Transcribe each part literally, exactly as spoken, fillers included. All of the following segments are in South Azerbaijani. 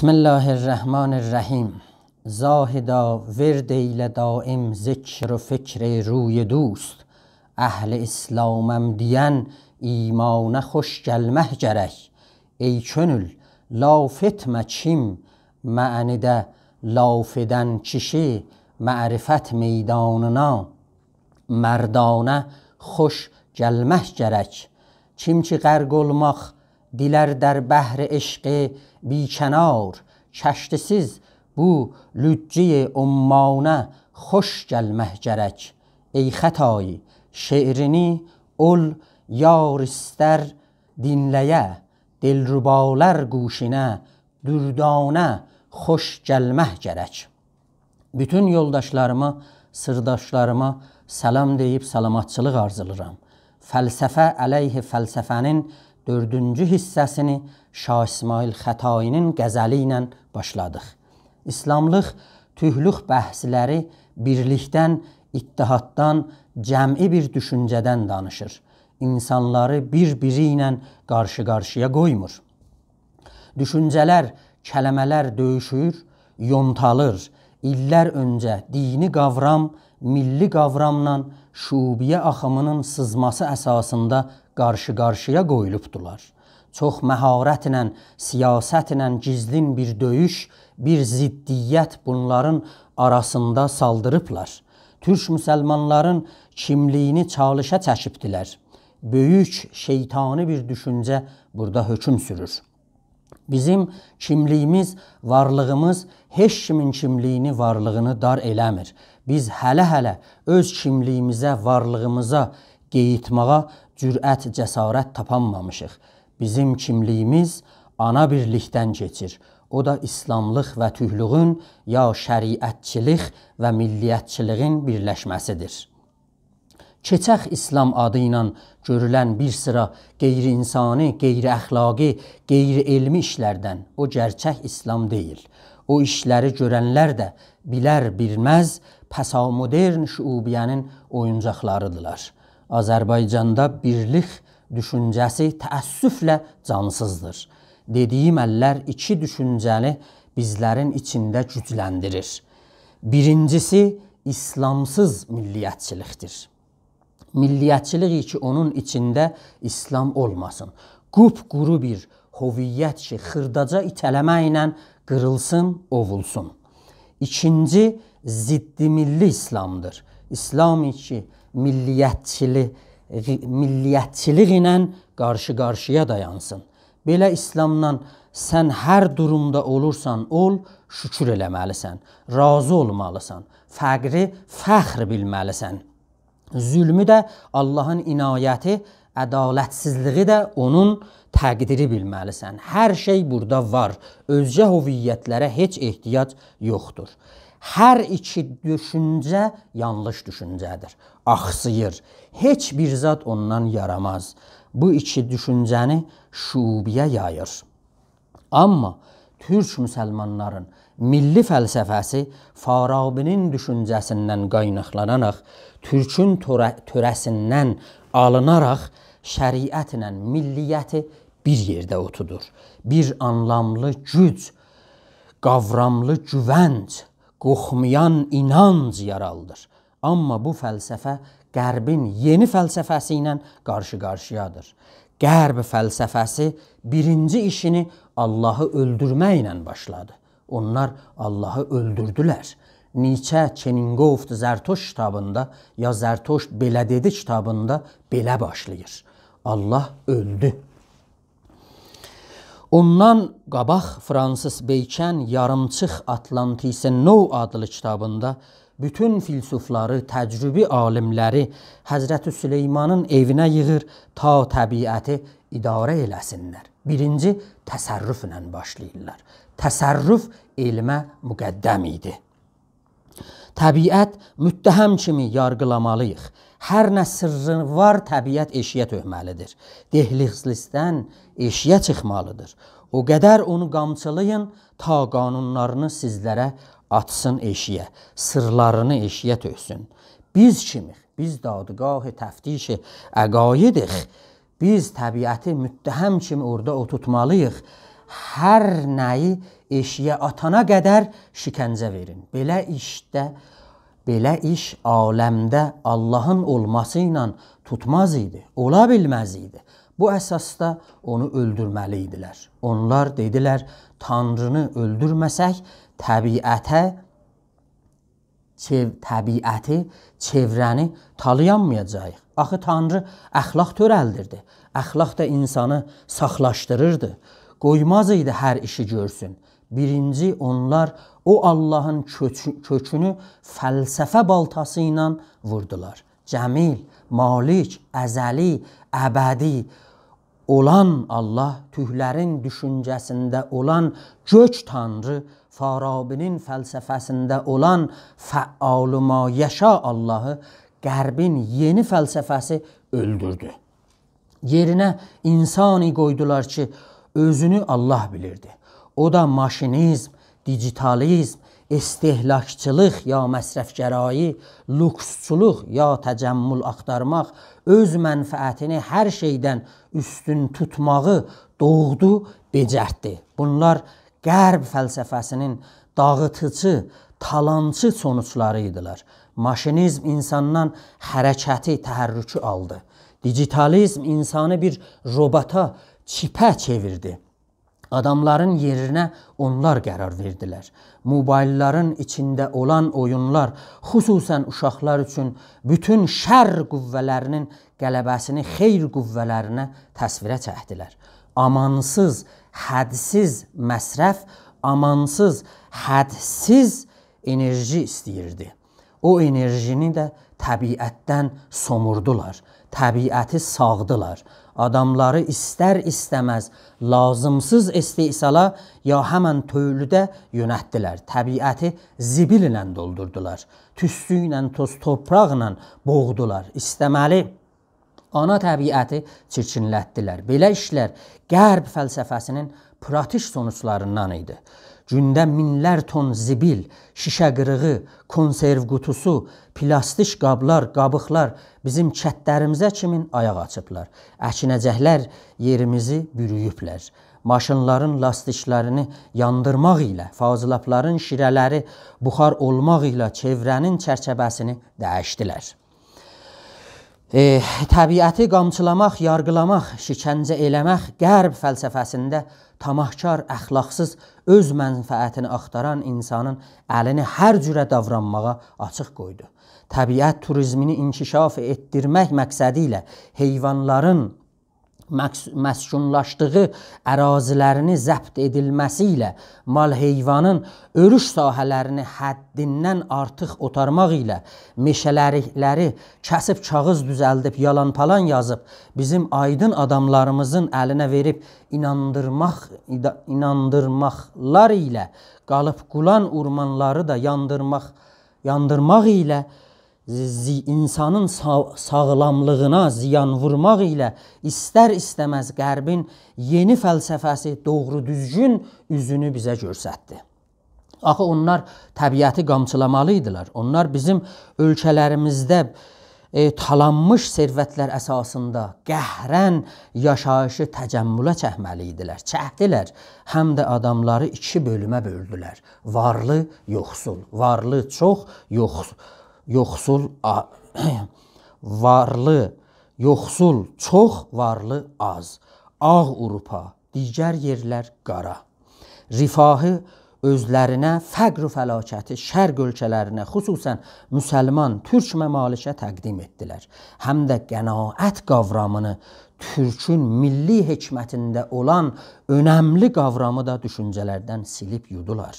بسم الله الرحمن الرحیم. زاهدا، ورد ائیله دائم ذکر و فکر روی دوست. اهل اسلامم دئین ایمانا خوش گلمک گرک. ای کؤنول، لاف ائتمه کیم معنیده لاف ائدن کیشی، معرفت میدانینا مردانه خوش گلمک گرک. کیم کی غرق اولماق دیلر در بحر عشق بی‌کنار، کشتی‌سیز بو لجهٔ عمانا خوش گلمک گرک. ای خطایی، شعرینی اول یار ایستر دینله‌یه، دلربالار گوشینه دردانه خوش گلمک گرک. بوتون یولداشلاریما، سیرداشلاریما سلام دئییب سلامتچیلیق آرزولاییرام. فلسفه علیه فلسفه‌نین دؤردونجو حیصه‌سینی شاه اسماعیل خطایی‌نین غزلی ایله باشلادیق. ایسلاملیق، تورکلوک بحثلری بیرلیکدن، اتحاددان، جمعی بیر دوشونجه‌دن دانیشیر. اینسانلاری بیر-بیری ایله قارشی-قارشییا قویمور. دوشونجه‌لر، کلمه‌لر دؤیوشور، یونتالیر. ایللر اؤنجه دینی قاورام، میللی قاوراملا شعوبیه آخیمینین سیزماسی اساسیندا قارشی-قارشییا قویولوبدولار. چوخ مهارتله، سیاستله گیزلین بیر دؤیوش، بیر ضدیت بونلارین آراسیندا سالدیریبلار. تورک مسلمانلارین کیملیگینی چالشا چکیبدیلر. بؤیوک شیطانی بیر دوشونجه بورادا حؤکم سورور. بیزیم کیملیگیمیز، وارلیغیمیز هئچ کیمین کیملیگینی، وارلیغینی دار ائله‌میر. بیز هله-هله اؤز کیملیگیمیزه، وارلیغیمیزا قئییتماغا جرأت، جسارت تاپانمامیشیق. بیزیم کیملیگیمیز آنا بیرلیکدن کئچیر. او دا ایسلاملیق و تورکلوگون، یا شریعتچیلیک و میللیتچیلیگین بیرلشمه‌سیدیر. کئچک ایسلام آدی ایله گؤرولن بیر سیرا غیرانسانی، غیراخلاقی، غیرعلمی ایشلردن. او گئرچک ایسلام دئییل. او ایشلری گؤرنلر ده بیلر-بیلمز پسامدرن شعوبیه‌نین اویونجاقلاریدیرلار. آذربایجاندا بیرلیک دوشونجه‌سی تأسفله جانسیزدیر. دئدیگیم اللر ایکی دوشونجه‌نی بیزلرین ایچینده گوجلندیریر. بیرینجیسی، ایسلامسیز میللیتچیلیکدیر. میللیتچیلیک کی، اونون ایچینده ایسلام اولماسین. قوپ‌قورو بیر هویت کی، خیرداجا ایته‌له‌مه ایله قیریلسین، اوولسون. ایکینجی، ضد میللی ایسلامدیر. ایسلام کی، میللیتچیلی-، میللیتچیلیک ایله قارشی-قارشییا دایانسین. بئله ایسلامدان سن هر دورومدا اولورسان اول، شکر ائله‌مه‌لیسن، راضی اولمالیسان. فقری فخر بیلمه‌لیسن. ظلمو ده آللاهین عنایتی، عدالتسیزلیگی ده اونون تقدیری بیلمه‌لیسن. هر شئی بورادا وار. اؤزگه هویتلره هئچ احتیاج یوخدور. هر ایکی دوشونجه یانلیش دوشونجه‌دیر. آخساییر. هئچ بیر زاد اوندان یاراماز. بو ایکی دوشونجه‌نی شعوبیه یاییر. آمما تورک مسلمانلارین میللی فلسفه‌سی فارابی‌نین دوشونجه‌سیندن قایناقلاناراق، تورکون تؤره-، تؤره‌سیندن آلیناراق شریعتله میللیتی بیر یئرده اوتودور. بیر آنلاملی گوج، قاوراملی گوونج، قورخمایان اینانج یارادیر. آمما بو فلسفه غربین یئنی فلسفه‌سی ایله قارشی-قارشییادیر. غرب فلسفه‌سی بیرینجی ایشینی آللاهی اؤلدورمکله باشلادی. اونلار آللاهی اؤلدوردولر. نیچه، «چنین گفت زرتشت» کیتابیندا، یا «زرتشت بئله دئدی» کیتابیندا بئله باشلاییر: آللاه اؤلدو. اوندان قاباق فرانسیس بیکن «یاریمچیق آتلانتیس نو» آدلی کیتابیندا بوتون فیلسوفلاری، تجربی عالیملری حضرت سلیمانین ائوینه ییغیر، تا طبیعتی اداره ائله‌سینلر. بیرینجی تصرفله باشلاییرلار. تصرف علمه مقدم ایدی. طبیعت متهم کیمی یارغیلامالیییق. هر نه سرّی وار، طبیعت ائشییه تؤکمه‌لیدیر. دهلیزدن ائشییه چیخمالیدیر. او قدر اونو قامچیلایین، تا قانونلارینی سیزلره آتسین ائشییه، سرّلرینی ائشییه تؤکسون. بیز کیمیک؟ بیز دادگاه تفتیش عقایدیک. بیز طبیعتی متهم کیمی اورادا اوتورتمالیییق. هر نه‌یی ائشیگه آتانا قدر شکنجه وئرین. بئله ایشده، بئله ایش عالمده آللاهین اولماسی ایله توتماز ایدی، اولا بیلمز ایدی. بو اساسدا اونو اؤلدورمه‌لی ایدیلر. اونلار دئدیلر: «تانرینی اؤلدورمه‌سک، طبیعته چئو-، طبیعتی، چئوره‌نی تالایانمایاجاغیق.» آخی تانری اخلاق تؤرلدیردی. اخلاق دا اینسانی ساخلاشدیریردی. قویماز ایدی هر ایشی گؤرسون. بیرینجی اونلار او آللاهین کؤچو-، کؤکونو فلسفه بالتاسی ایله ووردولار. جمیل، مالک، ازلی، ابدی اولان آللاه، تورکلرین دوشونجه‌سینده اولان گؤک تانری، فارابی‌نین فلسفه‌سینده اولان فعال ما یشاء آللاهی غربین یئنی فلسفه‌سی اؤلدوردو. یئرینه اینسانی قویدولار کی، اؤزونو آللاه بیلیردی. او دا ماشینیزم، دیجیتالیزم، استهلاکچیلیق یا مصرف‌گرایی، لوکسچولوق یا تجمل آختارماق، اؤز منفعتینی هر شئیدن اوستون توتماغی دوغدو، بئجرتدی. بونلار غرب فلسفه‌سی‌نین داغیتیجی، تالانچی سونوجلاری ایدیلر. ماشینیزم اینساندان حرکتی، تحرکو آلدی. دیجیتالیزم اینسانی بیر روبوتا، چیپه چئویردی. آداملارین یئرینه اونلار قرار وئردیلر. موبایللارین ایچینده اولان اویونلار، خصوصاً اوشاقلار اوچون، بوتون شر قوه‌لرینین غلبه‌سینی خیر قوه‌لرینه تصویره چکدیلر. آمانسیز، حدسیز مصرف، آمانسیز، حدسیز انرژی ایسته‌ییردی. او انرژینی ده طبیعتدن سوموردولار. طبیعتی ساغدیلار. آداملاری ایستر-ایسته‌مز لازیمسیز استحصالا یا همن تولیده یؤنلتدیلر. طبیعتی زیبیل ایله دولدوردولار. توستو ایله، توز تورپاقلا بوغدولار. ایسته‌مه‌لی آنا طبیعتی چیرکینلتدیلر. بئله ایشلر غرب فلسفه‌سی‌نین پراتیک سونوجلاریندان ایدی. گونده مینلر تون زیبیل، شیشه قیریغی، کنسرو قوطوسو، پلاستیک قابلار، قابیقلار بیزیم کتلریمیزه کیمین آیاق آچیبلار. اکینه‌جکلر یئریمیزی بورویوبلر. ماشینلارین لاستیکلرینی یاندیرماق ایله، فاضلابلارین شیره‌لری بخار اولماق ایله چئوره‌نین چرچیوه‌سینی دییشدیلر. ائ، طبیعتی قامچیلاماق، یارغیلاماق، شکنجه ائله‌مک غرب فلسفه‌سینده طمعکار، اخلاقسیز، اؤز منفعتینی آختاران اینسانین الینی هر جوره داورانماغا آچیق قویدو. طبیعت توریزمینی انکشاف ائتدیرمک مقصدی ایله حیوانلارین مکس-، مسکونلاشدیغی اراضی‌لرینی ضبط ائدیلمه‌سی ایله مال حیوانین اؤروش ساحه‌لرینی حدیندن آرتیق اوتارماق ایله مئشه‌لری کسیب کاغیذ دوزلدیب، یالان پالان یازیب، بیزیم آیدین آداملاریمیزین الینه وئریب ایناندیرماق، ایدا-، ایناندیرماقلار ایله قالیب قولان اورمانلاری دا یاندیرماق، یاندیرماق ایله زی-، اینسانین سا-، ساغلاملیغینا زیان وورماق ایله ایستر-ایسته‌مز غربین یئنی فلسفه‌سی دوغرو دوزگون اوزونو بیزه گؤستردی. آخی اونلار طبیعتی قامچیلامالی ایدیلر. اونلار بیزیم اؤلکه‌لریمیزده، ائ، تالانمیش ثروتلر اساسیندا قهراً یاشاییشی تجمله چکمه‌لی ایدیلر. چکدیلر. هم ده آداملاری ایکی بؤلومه بؤلدولر. وارلی، یوخسول. وارلی چوخ، یوخ-، یوخسول آ-، وارلی، یوخسول چوخ، وارلی آز. آغ آوروپا، دیگر یئرلر قارا. رفاهی اؤزلرینه، فقر و فلاکتی شرق اؤلکه‌لرینه، خصوصاً مسلمان تورک ممالکه تقدیم ائتدیلر. هم ده قناعت قاورامینی تورکون میللی حکمتینده اولان اؤنملی قاورامی دا دوشونجه‌لردن سیلیب یودولار.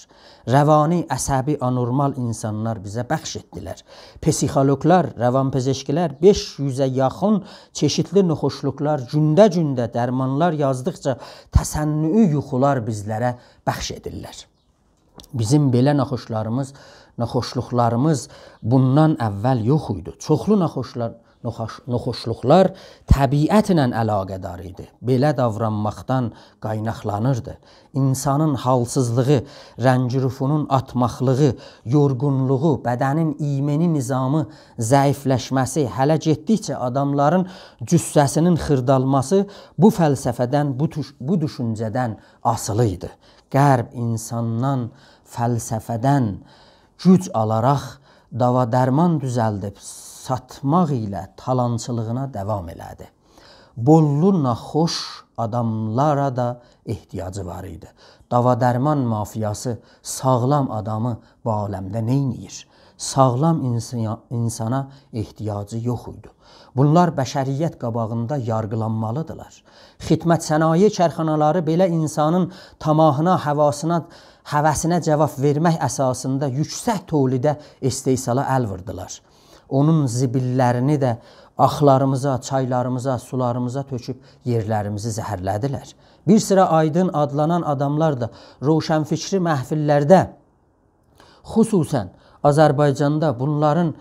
روانی، عصبی، آنورمال اینسانلار بیزه بخش ائتدیلر. پسیخولوقلار، روان‌پزشکی‌لر بئش یوزه یاخین چئشیتلی ناخوشلوقلار، گونده-گونده درمانلار یازدیقجا تصنعی یوخولار بیزلره بخش ائدیرلر. بیزیم بئله ناخوشلاریمیز، ناخوشلوقلاریمیز بوندان اول یوخ ایدی. چوخلو ناخوشلار، ناخوش-، ناخوشلوقلار طبیعتله علاقه‌دار ایدی. بئله داورانماقدان قایناقلانیردی. اینسانین حالسیزلیغی، رنگ روفونون آتماقلیغی، یورغونلوغو، بدنین ایمنی نظامی ضعیفلشمه‌سی، هله گئتدیکجه آداملارین جثه‌سینین خیردالماسی بو فلسفه‌دن، بو توش-، بو دوشونجه‌دن آسیلی ایدی. غرب اینساندان، فلسفه‌دن گوج آلاراق داوا درمان دوزلدیب ساتماق ایله تالانچیلیغینا داوام ائله‌دی. بوللو ناخوش آداملارا دا احتیاجی وار ایدی. داوا درمان مافیاسی ساغلام آدامی بو عالمده نئینیر؟ ساغلام اینسان-، اینسانا احتیاجی یوخ ایدی. بونلار بشریت قاباغیندا یارغیلانمالیدیرلار. خدمت صنایع کارخانالاری بئله اینسانین طماحینا، هواسینا، هوسینه جاواب وئرمک اساسیندا یوکسک تولیده، استحصالا ال ووردولار. اونون زیبیللرینی ده آخلاریمیزا، چایلاریمیزا، سولاریمیزا تؤکوب یئرلریمیزی زهرله‌دیلر. بیر سیرا آیدین آدلانان آداملار دا روشنفکری محفل‌لرده، خصوصاً آذربایجاندا بونلارین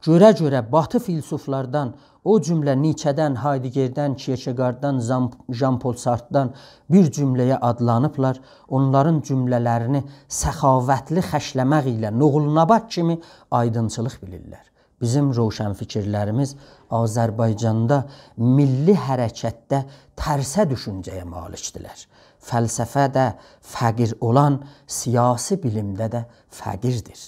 گؤره-گؤره باتی فیلسوفلاردان، او جمله نیچه‌دن، هایدگردن، کیرکگارددان، ژان-، ژان پل سارتردان بیر جمله‌یه آدلانیبلار. اونلارین جمله‌لرینی سخاوتلی خشله‌مک ایله نوغول نابات کیمی آیدینچیلیق بیلیرلر. بیزیم روشنفکرلریمیز آذربایجاندا میللی حرکتده ترسه دوشونجه‌یه مالیکدیرلر. فلسفه‌ده فقیر اولان سیاسی بیلیمده ده فقیردیر.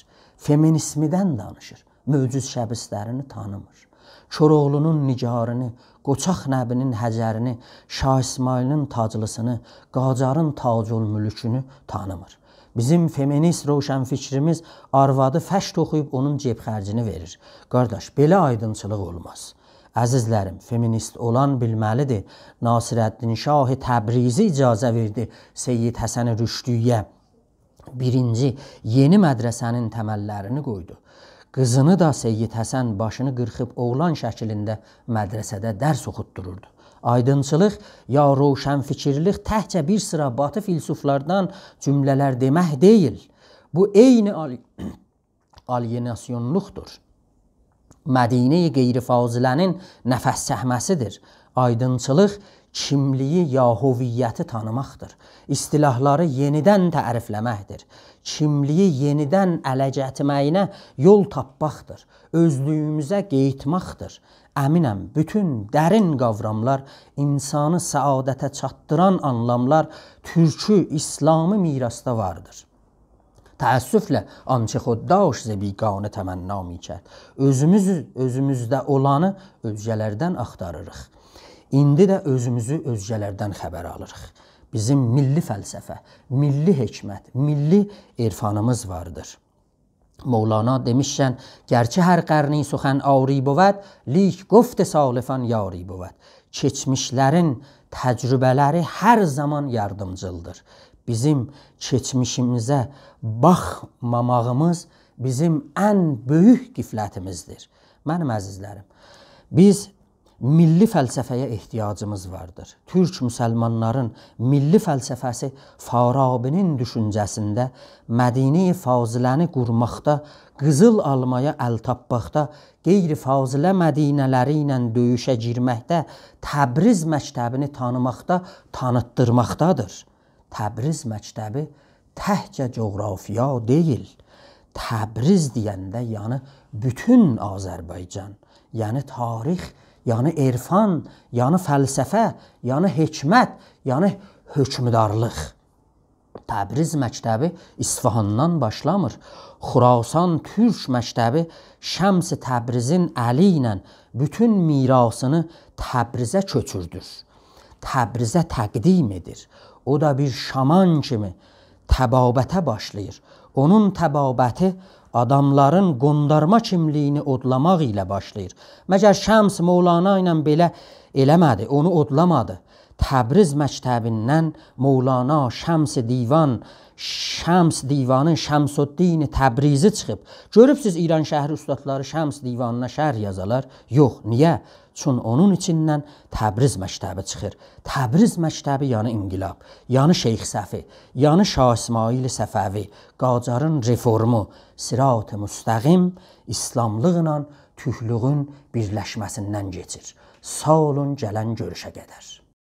فمینیزمدن دانیشیر، معجز شبستری‌نی تانیمیر. کوراوغلونون نگارینی، قوچاق نبی‌نین هجرینی، شاه اسماعیلین تاجلیسینی، قاجارین تاج‌الملکونو تانیمیر. بیزیم فمینیست روشنفکریمیز آروادی فشت اوخویوب اونون جیب خرجینی وئریر. قارداش، بئله آیدینچیلیق اولماز. عزیزلریم، فمینیست اولان بیلمه‌لیدیر. ناصرالدین شاه تبریزی اجازه وئردی سید حسن رشدی‌یه، بیرینجی یئنی مدرسه‌نین تمل‌لرینی قویدو. قیزینی دا سید حسن باشینی قیرخیب اوغلان شکلینده مدرسه‌ده درس اوخوتدوروردو. آیدینچیلیق یا روشنفکرلیک تکجه بیر سیرا باتی فیلسوفلاردان جمله‌لر دئمک دئییل. بو عینی آل-، آلیناسیونلوقدور. مدینه‌ی غیر فاضله‌نین نفس چکمه‌سیدیر. آیدینچیلیق کیملیگی یا هویتی تانیماقدیر. اصطلاحلاری یئنیدن تعریفله‌مکدیر. کیملیگی یئنیدن اله گتیرمه‌یینه یول تاپماقدیر. اؤزلویوموزه قاییتماقدیر. امینم، بوتون درین قاوراملار، اینسانی سعادته چاتدیران آنلاملار تورکی، ایسلامی میراثدا واردیر. تأسفله، آنچه خود داشت ز بیگانه تمنا می‌کرد. اؤزوموز، اؤزوموزده اولانی اؤزگه‌لردن آختاریریق. ایندی ده اؤزوموزو اؤزگه‌لردن خبر آلیریق. بیزیم میللی فلسفه، میللی حکمت، میللی عرفانیمیز واردیر. مولانا دئمیشکن، «گرچه هر قرنی سخن عاری بود، لیک گفت سالفان یاری بود.» کئچمیشلرین تجربه‌لری هر زامان یاردیمجیلدیر. بیزیم کئچمیشیمیزه باخماماغیمیز بیزیم ان بؤیوک غفلتیمیزدیر. منیم عزیزلریم، بیز میللی فلسفه‌یه احتیاجیمیز واردیر. تورک مسلمانلارین میللی فلسفه‌سی فارابی‌نین دوشونجه‌سینده مدینه‌ی فاضله‌نی قورماقدا، قیزیل آلمایا ال تاپماقدا، غیر فاضله مدینه‌لری ایله دؤیوشه گیرمکده، تبریز مکتبینی تانیماقدا، تانیتدیرماقدادیر. تبریز مکتبی تکجه جغرافیا دئییل. تبریز دئینده، یعنی بوتون آذربایجان، یعنی تاریخ، یعنی عرفان، یعنی فلسفه، یعنی حکمت، یعنی حکمدارلیق. تبریز مکتبی اصفهاندان باشلامیر. خراسان تورک مکتبی شمس تبریزین الی ایله بوتون میراثینی تبریزه کؤچوردور. تبریزه تقدیم ائدیر. او دا بیر شامان کیمی طبابته باشلاییر. اونون طبابتی آداملارین قوندارما کیملیگینی اودلاماق ایله باشلاییر. مگر شمس مولانا ایله بئله ائله‌مه‌دی، اونو اودلامادی؟ تبریز مکتبیندن مولانا، شمس دیوان، شمس دیوانی، شمس‌الدین تبریزی چیخیب. گؤروبسوز ایرانشهری اوستادلاری شمس دیوانینا شرح یازالار؟ یوخ، نییه؟ چون اونون ایچیندن تبریز مکتبی چیخیر. تبریز مکتبی، یعنی انقلاب، یعنی شیخ صفی، یعنی شاه اسماعیل صفوی، قاجارین رفورمو، صراط مستقیم، ایسلاملیقلا تورکلویون بیرلشمه‌سیندن کئچیر. ساغ اولون، گلن گؤروشه قدر.